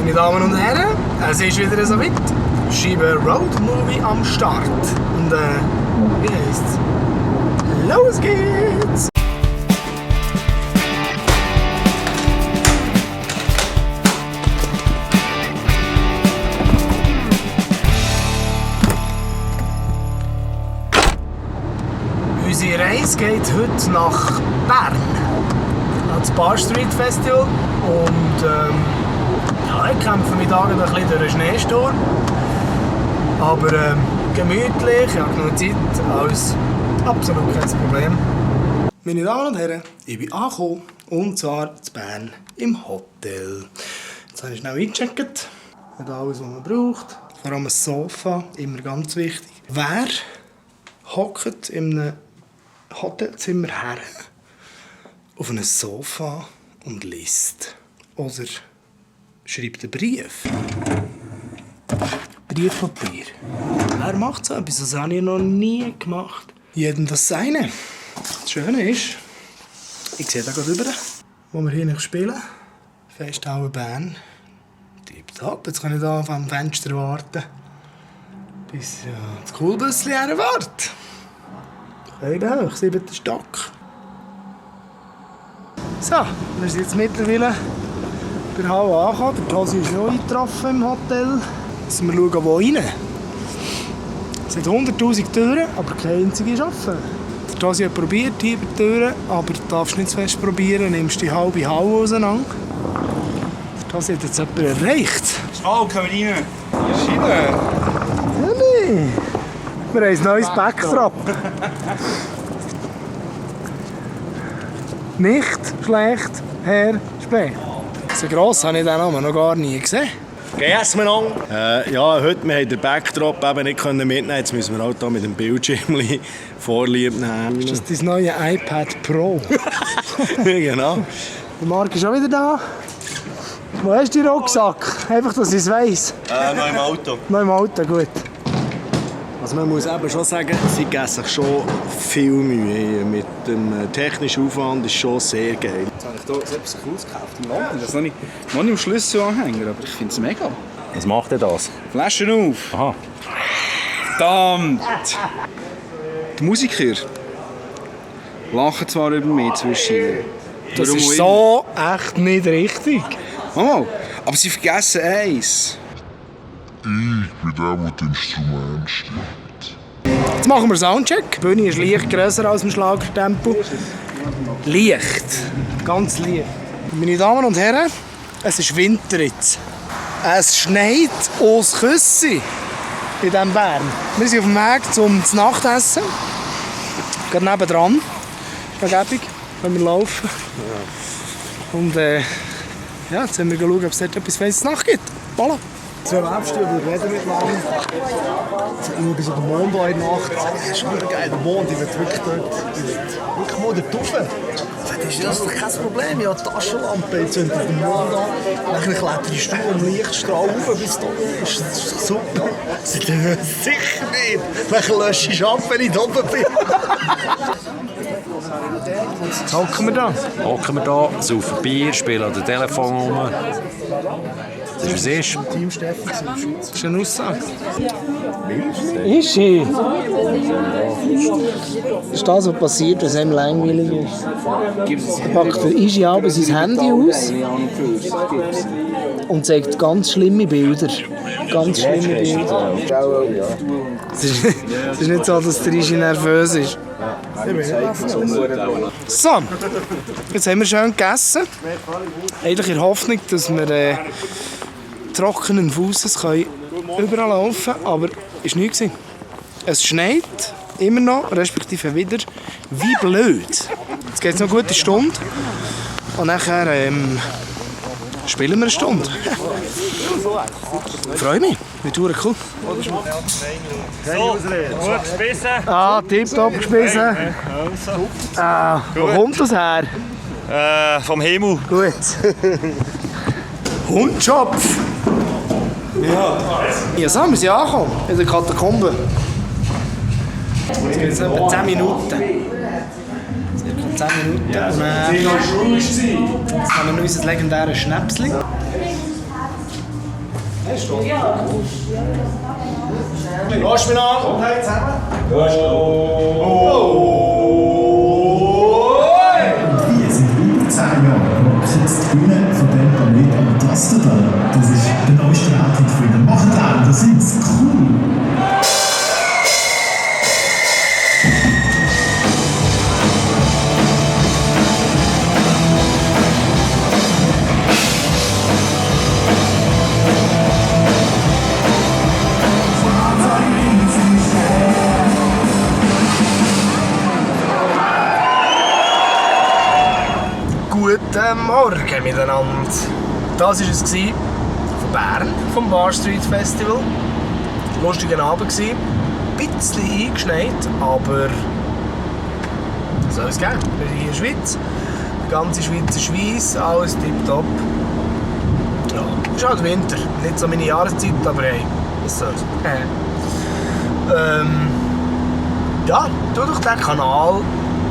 Meine Damen und Herren, es ist wieder so weit. Scheibe Road Movie am Start. Und wie heisst's? Los geht's! Unsere Reise geht heute nach Bern, ans Bar Street Festival. Und ja, ich kämpfe mich da ein bisschen durch den Schneesturm. Aber gemütlich, ich habe genug Zeit, alles absolut kein Problem. Meine Damen und Herren, ich bin angekommen, und zwar in Bern im Hotel. Jetzt habe ich schnell eingecheckt, mit alles, was man braucht. Vor allem ein Sofa, immer ganz wichtig. Wer hockt in einem Hotelzimmer her auf einem Sofa und liest? Oder schreibt einen Brief? Briefpapier. Wer macht so etwas? Das habe ich noch nie gemacht. Jedem das Seine. Das Schöne ist, ich sehe da gerade rüber, wo wir hier noch spielen. Festhauen Bern. Tipptopp. Jetzt kann ich hier am Fenster warten, bis das Coolbüsschen herfährt. Eben hoch, 7. Stock. So, wir sind jetzt mittlerweile bei der Halle angekommen. Der Tosi ist noch eingetroffen im Hotel. Jetzt müssen wir schauen, wo rein. Es hat 100'000 Türen, aber keine einzige ist offen. Der Tosi hat probiert hier bei den Türen, aber du darfst nicht zu fest probieren, nimmst die halbe Halle auseinander. Der Tosi hat jetzt jemanden erreicht. Oh, können wir rein? Schiene. Ja, nee. Wir haben ein neues Backtrap. Nicht schlecht, Herr Spee. So gross habe ich den Namen noch gar nie gesehen. Yes, ja, heute wir haben den Backdrop eben nicht mitnehmen. Jetzt müssen wir halt hier mit dem Bildschirm Vorlieb nehmen. Ist das dein neues iPad Pro? Genau. Der Marc ist auch wieder da. Wo hast du den Rucksack? Einfach, dass ich es weiss. Noch im Auto. Noch im Auto, gut. Also man muss eben schon sagen, sie geben sich schon viel Mühe. Mit dem technischen Aufwand ist schon sehr geil. Jetzt habe ich hier etwas Cooles gekauft in London. Das ist noch nicht im Schlüsselanhänger, aber ich finde es mega. Was macht denn das? Flaschen auf. Aha. Verdammt! Die Musiker lachen zwar über mich zwischen. Das ist so echt nicht richtig. Oh, aber sie vergessen eins. Ich bin der, der das Instrument stimmt. Jetzt machen wir Soundcheck. Die Bühne ist leicht grösser als im Schlagertempo. Leicht. Ganz leicht. Meine Damen und Herren, es ist Winter jetzt. Es schneit aus Küsse in diesem Bern. Wir sind auf dem Weg zum Nachtessen. Gerade nebendran. Vergebung, wenn wir laufen. Und ja, jetzt haben wir geschaut, ob es dort etwas Feines Nacht gibt. Voilà. Zwei Webstühle, wir reden nicht lange. Jetzt schauen wir so den Mond an in der Nacht. Das ist schon geil, der Mond, ich will wirklich dort. Wirklich mal dort rauf. Das ist kein Problem, ich habe eine Taschenlampe, ich zünde den Mond an. Dann kletterst du am Lichtstrahl rauf, bis da ist. Das ist super. Sicher nicht. Dann lösche ich ab, wenn ich da oben bin. Jetzt hocken wir da. Hocken wir da, saufen Bier, spielen an dem Telefon rum. Das ist, was ist. Team Steffi, das ist eine Aussage. Ist sie? Das ist das, was passiert, wenn es einem langweilig ist. Er packt der Ischi aber sein Handy aus und zeigt ganz schlimme Bilder. Ganz schlimme Bilder. Es ist nicht so, dass der Ischi nervös ist. So, jetzt haben wir schön gegessen. Eigentlich in der Hoffnung, dass wir trockenen Fußes überall laufen können, aber es war nichts. Es schneit immer noch, respektive wieder, wie blöd. Jetzt geht es noch eine gute Stunde und nachher spielen wir eine Stunde. Ich freue mich, wird verdammt cool. Gut gespissen. Ah, tipptopp gespissen. Wo kommt das her? Vom Himmel. Gut. Hundschopf! Ja, so, wir sind angekommen in der Katakombe. Jetzt geht es etwa 10 Minuten. Circa 10 Minuten. Und jetzt haben wir noch unser legendäres Schnäpsli. Lass mich an! Wir sind über 10 Jahre rocket die Bühne von dem Planeten und das da, das ist der neueste Welthit von ihnen. Macht auch, das ist cool! Guten Morgen miteinander. Das war es von Bern, vom Bar Street Festival. Lustiger Abend gewesen. Ein bisschen eingeschneit, aber soll es geben. Wir sind hier in der Schweiz. Die ganze Schweiz ist weiss, alles tipptopp. Ja, es ist halt Winter. Nicht so meine Jahreszeit, aber hey, was soll's. Ja, tu doch den Kanal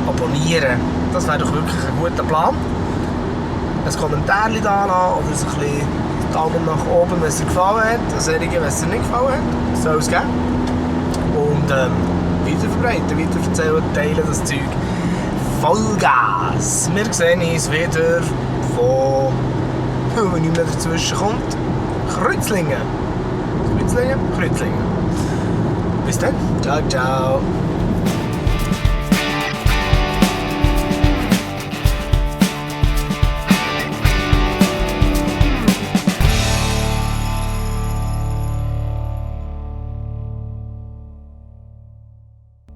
abonnieren. Das wäre doch wirklich ein guter Plan. Ein Kommentar da lassen oder so ein bisschen Daumen nach oben, wenn es dir gefallen hat. Ein Serien, wenn es dir nicht gefallen hat. Soll es geben. Und weiterverbreiten, weiterverzählen, teilen das Zeug. Vollgas! Wir sehen uns wieder von, wenn nichts mehr dazwischen kommt, Kreuzlingen. Kreuzlingen? Kreuzlingen. Bis dann. Ciao, ciao.